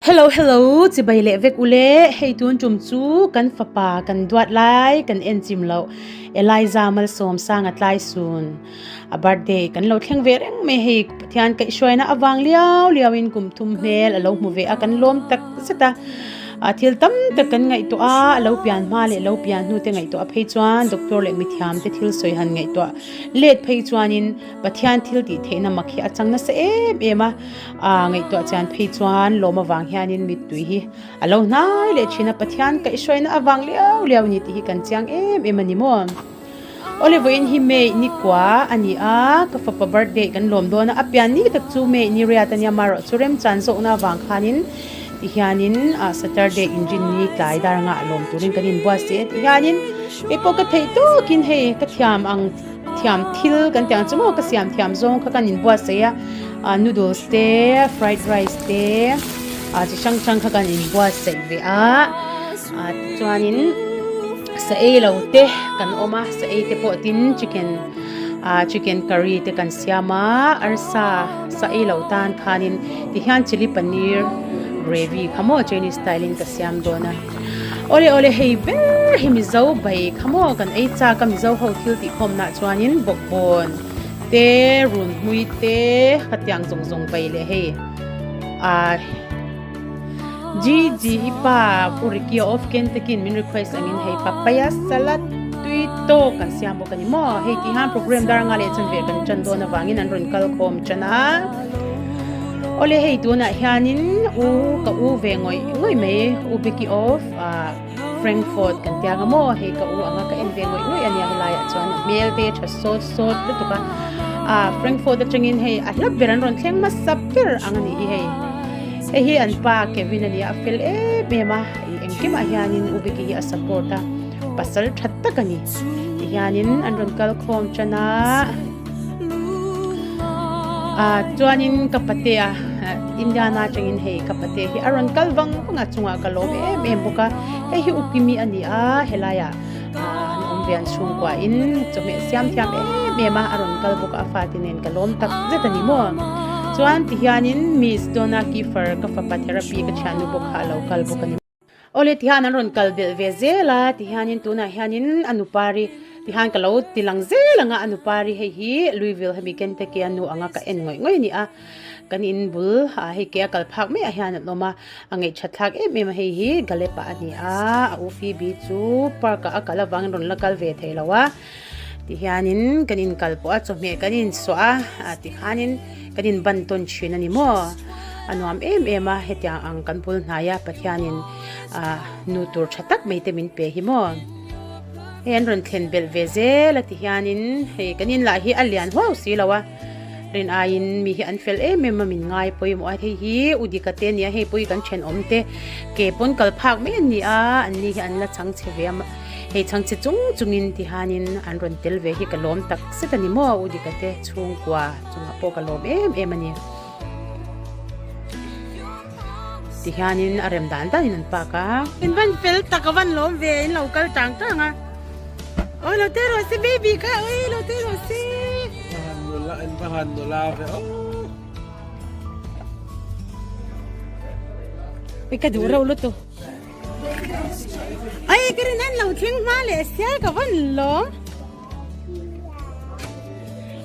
Hello hello chibai leh vek ule hei tun tum chu kan fapa kan duat lai kan en chim loh Eliza Malsawm Sanga tlai sun a birthday kan lo thleng ve reng mai hei Pathian kaihhruaina avang liau liau in kum thum hmel a lo hmu ve a kan lawm tak zet a. A thil tam tak kan ngaihtuah a, a lo pian hma leh lo pian hnu te ngaihtuah phei chuan doctor leh mithiam te thil sawi han ngaihtuah let phei chuanin Pathian thil tih theihna mak hi a chang nasa em em a, a ngaihtuah chian phei chuan lawm avang hianin mittui hi a lo hnai leh thin a, Pathian kaihhruaina avang liau liau a ni tih hi kan chiang em em a ni maw. Awle vawiin hi May ni kua a ni a, ka fapa birthday kan lawm dawn a, a pian ni tak chu May ni riat a nia, marawh chu remchan zawkna avang khanin tihianin Saturday inrin ni tlai dar ngah lawm turin kan inbuatsaih a, tihianin kei pawh ka theih tawkin hei ka thiam ang thiam thil kan tih ang chu maw ka siam thiam zawng kha kan inbuatsaih a, noodles te fried rice te chi hrang hrang kha kan inbuatsaih ve a, tichuanin. Sa ei lo te kan awm a, sa ei te pawh tin chicken ah chicken curry te kan siam a, arsa sa ei lo tan khanin tihian chilli paneer gravy kha maw chinese style in ka siam dawn a. Awle awle hei ber hi mizo bai kha maw kan ei chak a mizo ho thil tih khawm nah chuanin bawkbawn te runhmui te khatiang zawng zawng bai leh hei ah. Gigi i pa Pu Ricky of Kentucky in min request angin hei papaya salad tui tawk kan siam bawk a ni maw. Hei tih hian program dar nga leh chanve kan tan dawn avangin an rawn kal khawm tan a. Awle hei tunah hianin u ka u ve ngawih ngawih mai U Becky of Frankfurt kan tia nga maw hei ka u anga ka en ve ngawih ngawih a nia helaiah chuan a hmel te tha sawt sawt lutuk a ah Frankfurt atangin hei a hla ber an rawn thleng hmasa ber ang a nih hi hei hei hi an pa Kevin a nia a fel em em a ih engkimah hianin U Beki hi a support a pasal tha tak a ni tihianin an rawn kal khawm tan a ah chuanin ka patea Indiana atangin hei ka pate hi a rawn kal vang vang a chungah ka lawm em em bawk a hei hi ukimi a ni a helaiah ah an awm ve an chhungkua in chawhmeh siam thiam em em a a rawn kal bawk a a fate nen ka lawm tak zet a ni maw chuan tihianin Miss Donna Kiefer ka fapa therapy ka thiannu bawk kha a lo kal bawk a ni. Awle tihian an rawn kal belh ve zel a tihianin tunah hianin a nupari tihian ka lo ti lang zel ang a a nupari hei hi Louisville hemi Kentucky a nu anga ka en ngawih ngawih a ni a kan in bul ah hei ke a kal phak maiah hian an awm a a ngaihṭhat thlak em em a hei hi Galep ah a ni a a u Phoebe chu park ah a kal avangin rawn la kal ve thei lo a tihianin kan inkal pawh a chawhmeh kan insuah a tikhanin kan inban tawn thin a ni maw. A nuam em em a, hetiang ang kan bul hnai a Pathianin ah nu tur tha tak mai te min pe hi maw. Hei an rawn thlen belh ve zel a ti hianin hei kan in lah hi a lian huau si lo a, rin aiin mi hi an fel em em a min ngai pawimawh a, hei hi u dika te nia hei pawh hi kan thenawm te ke pawn kal phak mai an ni a, an ni hi an la chang chhe ve a hei chang chhe chung chungin ti hianin an rawn tel ve hi ka lawm tak zet a ni maw u dika te chhungkua chungah pawh ka lawm em em a ni. Ti hianin a rem dan danin an park a. In van fel tak a van lawm ve in lo kal tang tang a. Oi lo te rawh se baby kha oi lo te rawh se. Nula in va han nula ve aw. Oi ka duh reuh lutuk. Ai ka rin an lo thleng hma leh sia ka van lawm.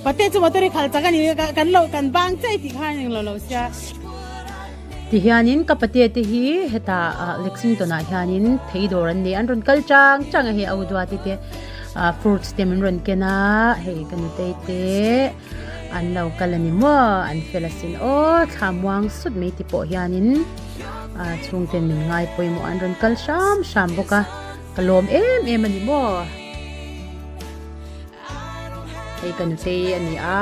Pate chu motor i khalh chak a ni kan lo kan bang chai tih khan englo lo sia. Tihianin ka pate te hi hetah ah Lexington ah hianin thei dawr an nei a an rawn kal chang chang a hei a uduati te ah fruits te min rawn ken a hei ka nutei te an lo kal a ni maw an fel asin aw thla muang sut mai te pawh hianin ah chhungten min ngai pawimawh an rawn kal hram hram bawk a. Ka lawm em em a ni maw? Hei ka nutei a ni a.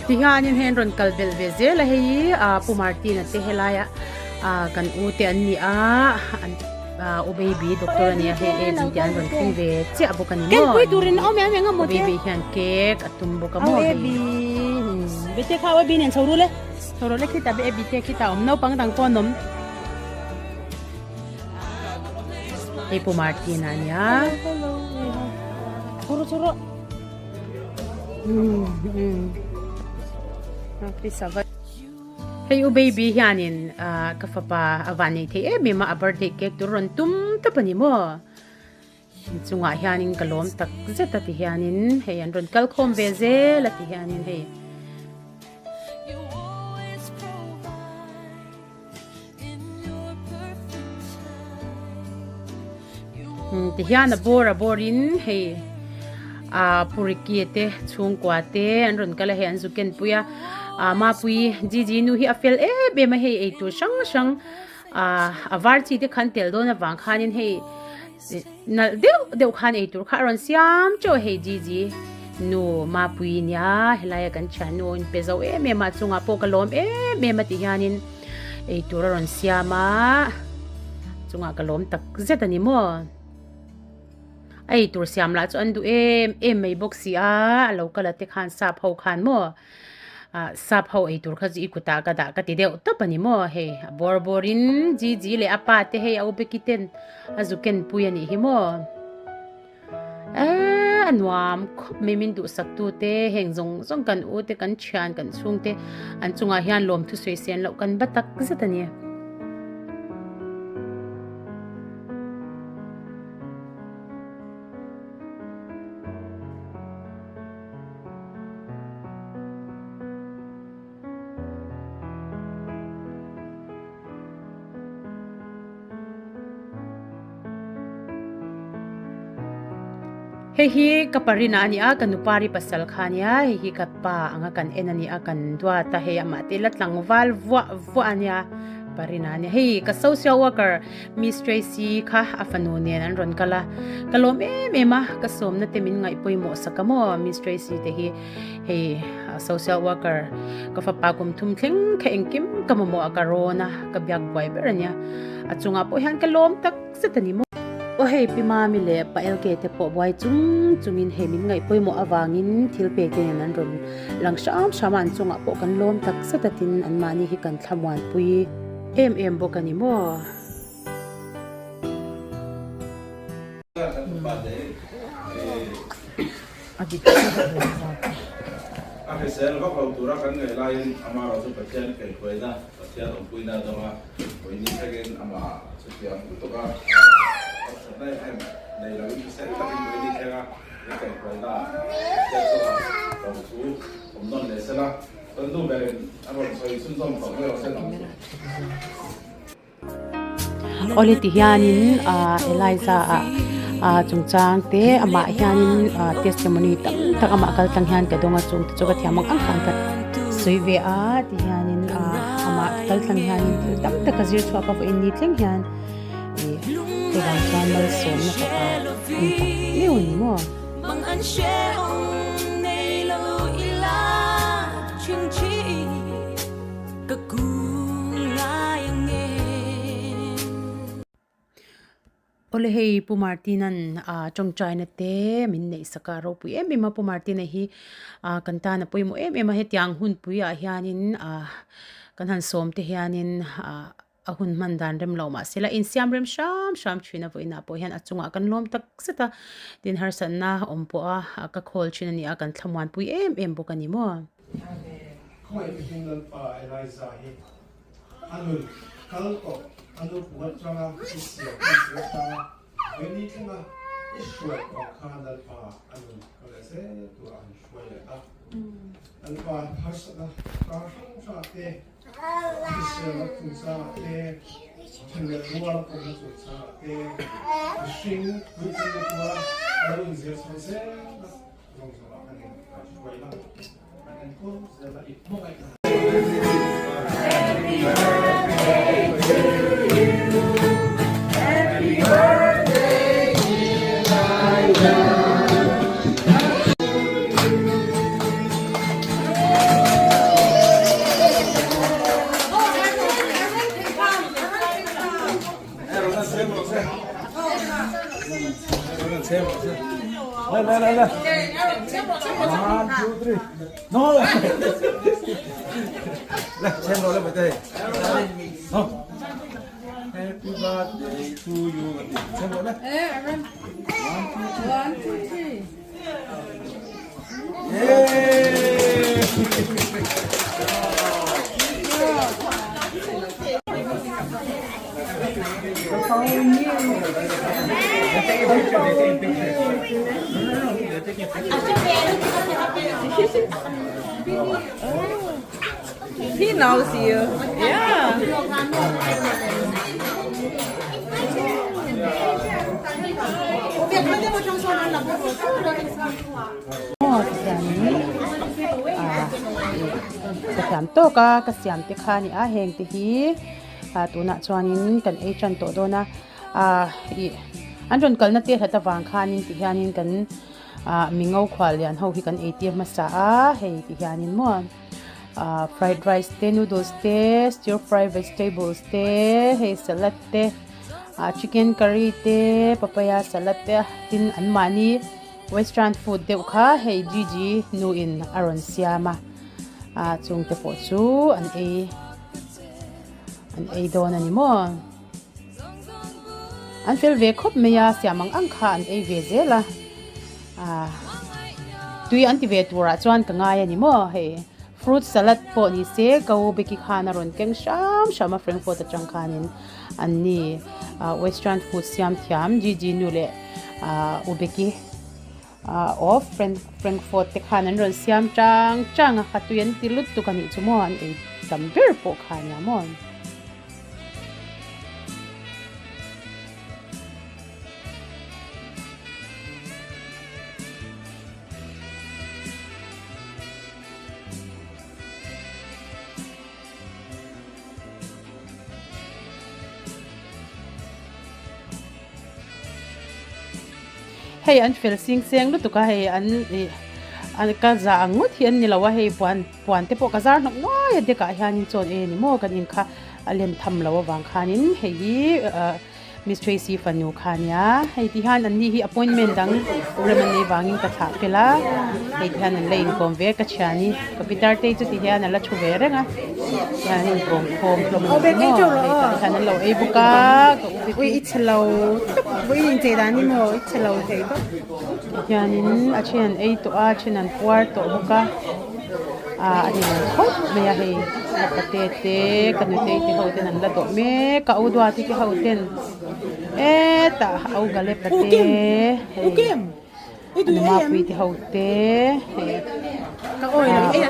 Tihianin hei an rawn kal belh ve zel a hei ah Pu Martin a te helaia ah kan u te an ni a an ah u baby doctor a nia hei A B te an rawn thleng ve chiah bawk a ni maw u baby hian cake a tum bawk a maw hei. Tho rawh le khitah be Abby te khitah awm naupang dang pawh an awm. Hei Pu Martin a nia. Tho rawh tho rawh. Hei u baby hianin ka fapa a van nei thei em em a, a birthday cake tur rawn tum tawp a ni maw? Inchungah hianin ka lawm tak zet a ti hianin hei an rawn kal khawm ve zel a ti hianin hei. Ti hian a bawr a bawrin hei ah Puriki te chhungkua te an rawn kal a hei an zu ken pui a ah Mapui Gigi nu hi a fel em em a hei eitur hrang hrang ah a var chi te khan tel dawn avang khanin hei nalh deuh deuh khan eitur kha a rawn siam teuh a hei Gigi nu Mapui nia helaia kan thiannu in pe zo em em a chungah pawh ka lawm em em a ti hianin. Eitur a rawn siam a, chungah ka lawm tak zet a ni maw. A eitur siam lah chu an duh em em mai bawk si a, a lo kal a te khan sap ho khan maw ah sap ho eitur kha chu i kutah ka dah ka ti deuh tawp a ni maw hei a bawr bawr in Gigi leh a pa te hei a ubeki ten a zu ken pui a nih hi maw. Eee a nuam khawp mai min duhsak tu te heng zawng zawng kan u te kan thian kan chhung te an chungah hian lawm thusawi sen loh kan va tak zet a ni. Hei hi ka parina a ni a, ka nupari pasal kha a nia, hei hi ka pa anga kan en a ni a, kan duat a, hei amah te la tlangval vuah vuah a nia, parina a nia. Hei ka social worker Miss Tracy kha a fanu nen an rawn kal a, ka lawm em em a, ka sawmna te min ngaih pawimawh sak a maw Miss Tracy te hi. Hei social worker ka fapa kum thum thleng kha engkim ka mamawh a ka rawn a ka biak buai ber a nia a chungah pawh hian ka lawm tak zet a ni maw. Aw hei Pi Mami leh Pa LK te pawh buai chung chungin hei min ngaih pawimawh avangin thil pek te nen an rawn lang hram hram a an chungah pawh kan lawm tak zet a tin anmahni hi kan thlamuanpui em em bawk a ni maw. A hrisel vak lo tura kan ngaih laiin amaherawh chu Pathian kaihhruaina, Pathian awmpuina a dawng a, vawiin thlengin amah chutiang lutuk a harsatna em em nei loin hrisel takin vawiin thleng a min kaihhruaina Pathian chungah lawmthu awm nawn leh sela, chuan nu berin a rawn sawi chhunzawm tawh mai rawh se ang chu. Awle ti hianin ah Eliza ah ah chungchang te amah hianin ah testimony tam tak amah kal tlang hian ka dawng a chung te chu ka thiam ang ang khan ka sawi ve a ti hianin ah amah kal tlang hianin thil tam tak ka zir chhuak a vawiin ni thleng hian ih chuvang chuan malsawmna fapa a ni tak miau a ni maw. Awle hei Pu Martin-a'n tawngtaina te min neih sak a ropui em em a Pu Martin-a hi kan tan a pawimawh em em a hetiang hunpui ah hianin kan han sawm te hianin a hun hman dan rem lo mahse la insiam rem hram hram thin a vawiinah pawh hian a chungah kan lawm tak zet a tin harsatna awm pawh a ka khawl thin a ni a kan thlamuanpui em em bawk a ni maw. Khawngaih takin Lalpa Eliza hi a nun kal tawh a nu pum atanga i siam i zir atanga vawiini thlenga i hruai tawh khan Lalpa a nun kal leh zel turah han hruai leh a. Lalpa harsatna kar hrang hrangah te, hriselna chungchangah te, thenleh ruala pawmna chungchangah te, mihring puitling tura a lo inzir chho zelna zawng zawngah kan in hruai la. Le chen rawh le Bawihte hei. Happy birthday to you ka ti. Chen rawh le. One, two, three. Yay! He knows you. Yeah. Aw tihianin ah ka thiam tawk a ka siam te kha a ni a heng te hi ah tunah chuanin kan ei tan tawh dawn a ah ih an rawn kalna te hlat avang khanin tihianin kan ah mingo khual lian ho hi kan ei tir hmasa a hei tihianin maw ah fried rice te noodles te stir fry vegetables te hei salad te ah chicken curry te papaya salad te tin anmahni. Western food deuh kha hei Gigi nu in a rawn siam a, ah chung te pawh chu an ei an ei dawn a ni maw. An fel ve khawp mai a, siam ang ang kha an ei ve zel a, ah tui an ti ve turah chuan ka ngai a ni maw hei fruit salad pawh ni se ka u Becky khan a rawn keng hram hram a Frankfurt atang khanin an ni ah western food siam thiam Gigi nu leh. Ahh u Becky ahh aw Frank Frankfurt te khan an rawn siam chang chang a kha tui an ti lutuk a nih chu maw an ei tam ber pawh kha a nia maw. Hei an fel sing seng lutuk a hei an ih an ka zah ang ngawt hi an ni lo a hei puan puan te pawh ka zar hnawk nuai a deck ah hianin chawn e ni maw kan in kha a len tham loh avang khanin hei hi ah Miss Tracy fanu kha ania hei ti hian an ni hi appointment dang rem an nei vangin ka thlah fel a hei ti hian an la inkawm ve ka thiani ka pitar te chu ti hian a la thu ve reng a tihian an inkawm khawm hlawm a ni maw hei tah hian an lo ei bawk a ka u Ui i chhe lo tawp ui in chei dan hi maw i chhe lo thei tawp. Tihianin a then an ei tawh a a then an puar tawh bawk a ah a ni khawp mai a hei ka pate te ka nutei te ho ten an la dawh mek a u duati te ho ten hetah au gale pate hei numapui te ho te hei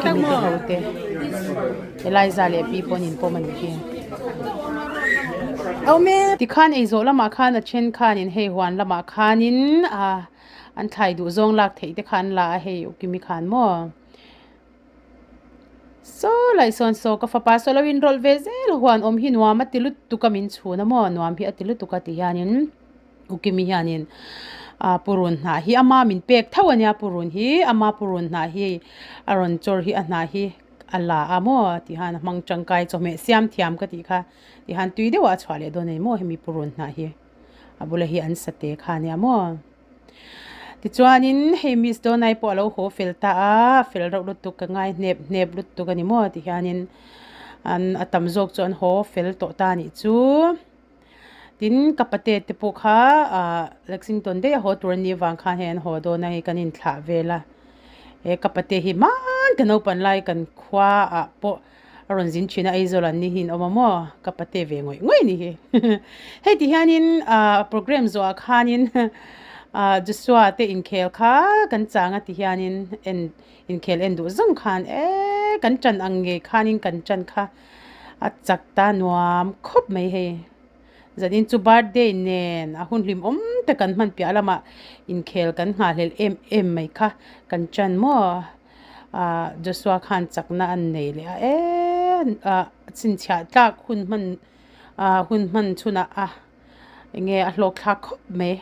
kimi te ho te Eliza leh pi pawh an inpawm a nih hi. Tikhan eizawh lamah khan a then khanin hei huan lamah khanin ah an thlai duh zawng lak theih te kha an la a hei ukimi khan maw saw lai sawn saw ka fapa saw lo inrawlh ve zel huan awm hi nuam a ti lutuk a min chhun a maw nuam hi a ti lutuk a ti hianin ukimi hianin ah purun hnah hi ama min pek tho a nia purun hi ama purun hnah hi a rawn chawr hi a hnah hi a la a maw tihian a hmang tangkai chawhmeh siam thiam ka tih kha tihian tui deuhah a chhuah leh dawn a ni maw hemi purun hnah hi a bula hi an sa te kha a nia maw. Tichuanin hei Miss Donai pawh a lo haw fel ta a, a fel reuh lutuk ka ngai hnep hnep lutuk a ni maw tihianin an a tam zawk chu an haw fel tawh ta a nih chu. Tin ka pate te pawh kha ah Lexington daih a haw tur a nih avang khan hei an haw dawn a hei kan inthlah vel a, he ka pate hi hman ka naupan lai kan khua ah pawh A rawn zin thin a, Aizawl an ni hi in awm a maw? Ka pate ve ngawih ngawih ni hi. Hei ti hianin ah program zawhah khanin ah Joshua te inkhel kha kan chang a ti hianin en inkhel en duh zawng khan e kan tan ang ngei khanin kan tan kha a chak ta nuam khawp mai hei. Zanin chu birthday nen a hun hlim awm te kan hman piah lamah inkhel kan nghahhlelh em em mai kha kan tan maw? ah Joshua khan chakna an nei leh a eee ah chhinchhiah tlak hun hman ah hun hman chhunah a eng nge a hlawk thlak khawp mai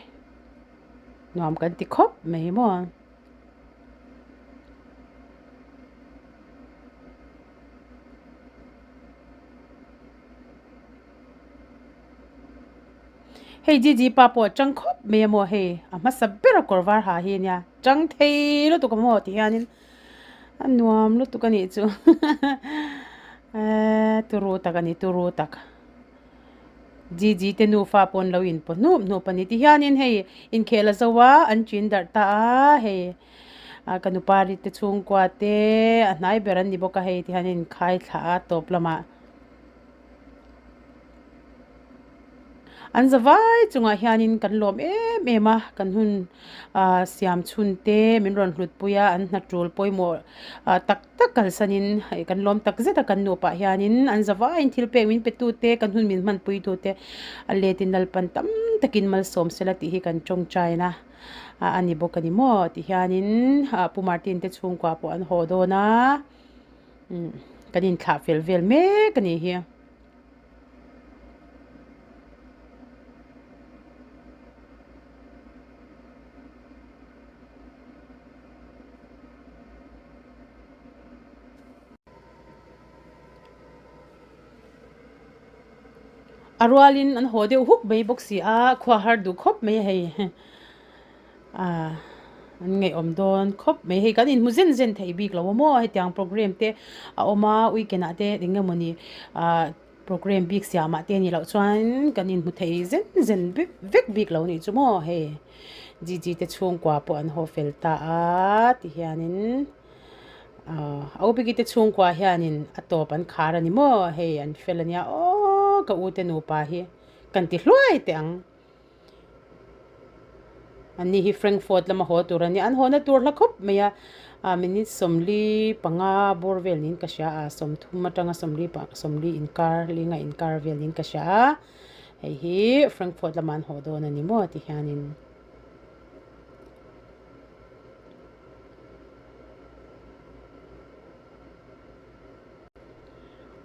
nuam kan ti khawp mai maw. Hei Gigi pa pawh a tang khawp mai a maw hei a hmasa ber a kawr var ha hi a nia tang thei lutuk a maw ti hianin a nuam lutuk a nih chu. Eee turu tak a ni turu tak. Gigi te nufa pawh an lo inpaw hnup hnup a ni. Tihianin hei inkhel a zo a, an chin darh ta a, hei ka nupari te chhungkua te a hnai ber an ni bawk a hei tihianin inkhai thla a tawp lamah. An zavai chungah hianin kan lawm em em a, kan hun ah siam chhun te min rawn hlut pui a, an hna tul pawimawh ah tak tak kalsanin hei kan lawm tak zet a kan nupa hianin an zavaiin thil pek min pe tu te kan hun min hman pui tu te a letin lalpan tam takin malsawm sela tih hi kan tawngtaina a ni bawk a ni maw tihianin ah Pu Martin te chhungkua pawh an haw dawn a umm kan inthlah fel vel mek a ni hi. A rualin an haw deuh huk mai bawk si a, khua har duh khawp mai a hei ah an ngaihawm dawn khawp mai hei kan inhmu zen zen thei bik lo a maw hetiang programme te a awm a weekend ah te eng emawni ah programme bik siamah te anih loh chuan kan inhmu thei zen zen vek bik lo anih chu maw hei Gigi te chhungkua pawh an haw fel ta a tihianin ah Aubiki te chhungkua hianin a tawp an khar a ni maw hei an fel ania aw ka u te nupa hi kan ti hluai teh ang. Anni hi Frankfurt lama haw tur a ni. An hawna tur hla khawp mai a, ah minute 45 bawr vel niin ka hria a, 30 atanga 40 inkar linga inkar vel niin ka hria a, hei hi Frankfurt lama an haw dawn a ni maw ti hianin.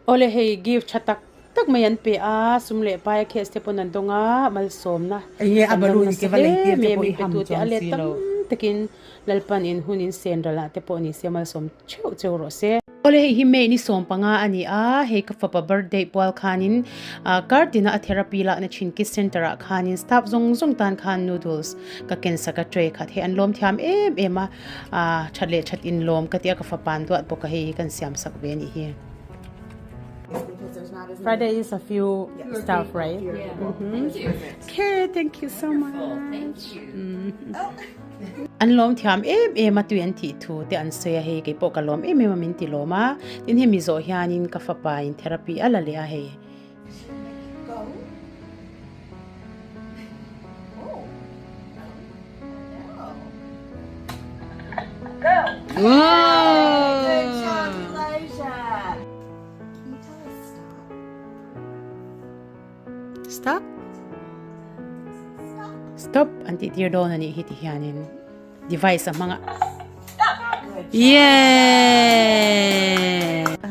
Awle hei gift tha tak tak mai an pe a, sum leh pai a case te pawn an dawng a, malsawmna Enge a kan dawng balloon nasa ke va lei hle tir te mai a pawh min i ham pe tu te a chuang let si tam lo. takin Lalpan in hun in sen ral ah te pawh ni se malsawm theuh cheu rawh se. Awle hei hi May ni 15 a ni a, hei ka fapa birthday pual khanin ah kar tina a therapy lakna thin kids center ah khanin staff zawng zawng tan khan noodles ka ken sak a tray khat hei an lawm thiam em em a, Ah, that leh that in lawm ka ti a, ka fapan duat bawk a hei hi kan siam sak ve a nih hi. Friday is a few staff right? Okay, thank you so much. An lawm thiam em em a tui an tih thu te an sawi a hei keipawh ka lawm em em a min ti lawm a tin hemi zawh hianin ka fapa in therapy a la leh a hei. Stop. Stop an tih tir dawn a nih hi ti hianin device a hmang a. Yay!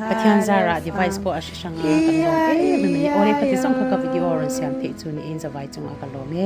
Pathian zarah device pawh a hre hrang a kan lawm em em a ni. Awle ka ti zawng kha ka video a rawn siam theih chu niin zavai chungah ka lawm e.